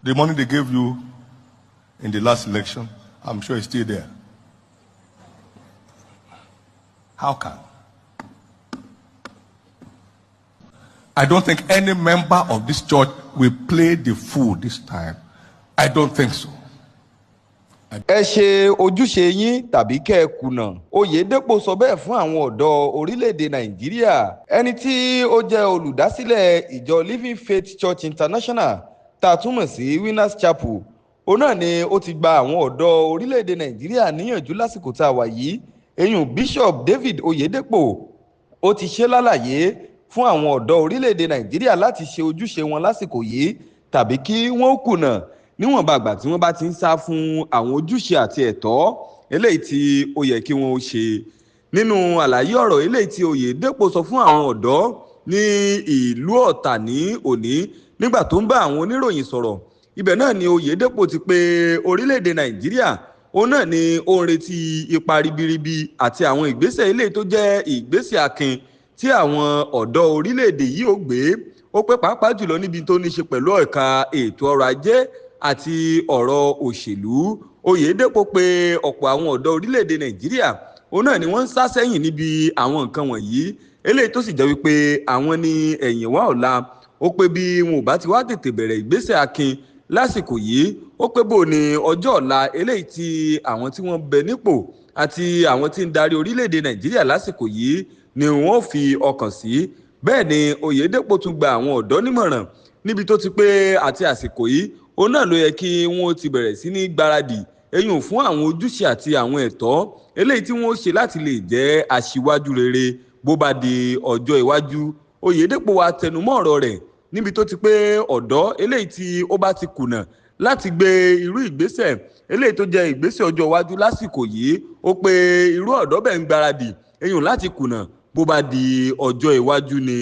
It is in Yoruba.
The money they gave you in the last election, I'm sure it's still there. How can? I don't think any member of this church will play the fool this time. I don't think so. Ẹ ṣe ojúṣe yín tàbí kẹ́ ẹ kùnà, Oyèdèpọ̀ sọ bẹ́ẹ̀ fún àwọn ọ̀dọ́ orílẹ̀-èdè Nàìjíríà. Ẹni tí ó jẹ́ olùdásílẹ̀ ìjọ Living Faith Church International, tá a túmọ̀ sí Winners Chapel, òun náà ni ó ti gba àwọn ọ̀dọ́ orílẹ̀-èdè Nàìjíríà níyànjú lásìkò tá a wà yìí. Eyín Bishop David Oyèdèpọ̀, ó ti ṣe lálàyé fún àwọn ọ̀dọ́ orílẹ̀-èdè Nàìjíríà láti ṣe ojúṣe wọn lásìkò yìí tàbí kí wọ́n kùnà, níwọ̀nba àgbà tí wọ́n bá ti ń sá fún àwọn ojúṣe àti ẹ̀tọ́ eléyìí tí ó yẹ kí wọ́n ó ṣe. Nínú àlàyé ọ̀rọ̀ eléyìí tí Oyèdèpọ̀ sọ fún àwọn ọ̀dọ́ ní ìlú Ọ̀tà ní òní nígbà tó ń bá àwọn oníròyìn sọ̀rọ̀, ibẹ̀ náà ni Oyèdèpọ̀ ti pé orílẹ̀-èdè Nàìjíríà òun náà ni ó ń retí ipa ribiribi àti àwọn ìgbésẹ̀ eléyìí tó jẹ́ ìgbésẹ̀ akin tí àwọn ọ̀dọ́ orílẹ̀-èdè yìí ó gbé. Ó pé pàápàá jùlọ níbi tó ní ṣe pẹ̀lú ẹ̀ka ètò ọrọ̀ ajé àti ọ̀rọ̀ òṣèlú. Oyèdèpọ̀ pé ọ̀pọ̀ àwọn ọ̀dọ́ orílẹ̀-èdè Nàìjíríà òun náà ni wọ́n ń sá sẹ́yìn níbi àwọn nǹkan wọ̀nyí, eléyìí tó sì jẹ́ wípé àwọn ní ẹ̀yìn wá ọ̀la. Ó pé bí wọn ò bá ti wá tètè bẹ̀rẹ̀ ìgbésẹ̀ akin lásìkò yìí, ó pé bò ní ọjọ́ ọ̀la eléyìí tí àwọn tí wọ́n bẹ nípò àti àwọn tí ń darí orílẹ̀-èdè Nàìjíríà lásìkò yìí ni wọ́n fi ọkàn sí. Bẹ́ẹ̀ ni Oyèdèpọ̀ tún gba àwọn ọ̀dọ́ nímọ̀ràn níbi tó ti pé àti àsìkò yìí òun náà ló yẹ kí wọ́n ti bẹ̀rẹ̀ sí ní gbáradì eyín fún àwọn ojúṣe àti àwọn ẹ̀tọ́ eléyìí tí wọ́n ṣe láti lè jẹ́ aṣíwájú rere bó bá di ọjọ́ iwájú. Oyèdèpọ̀ wa tẹnumọ́ ọ̀rọ̀ rẹ̀ níbi tó ti pé ọ̀dọ́ eléyìí tí ó bá ti kùnà láti gbé irú ìgbésẹ̀ eléyìí tó jẹ́ ìgbésẹ̀ ọjọ́ iwájú lásìkò yìí, ó pé irú ọ̀dọ́ bẹ́ẹ̀ ń gbáradì eyín láti kùnà bó bá di ọjọ́ iwájú ni.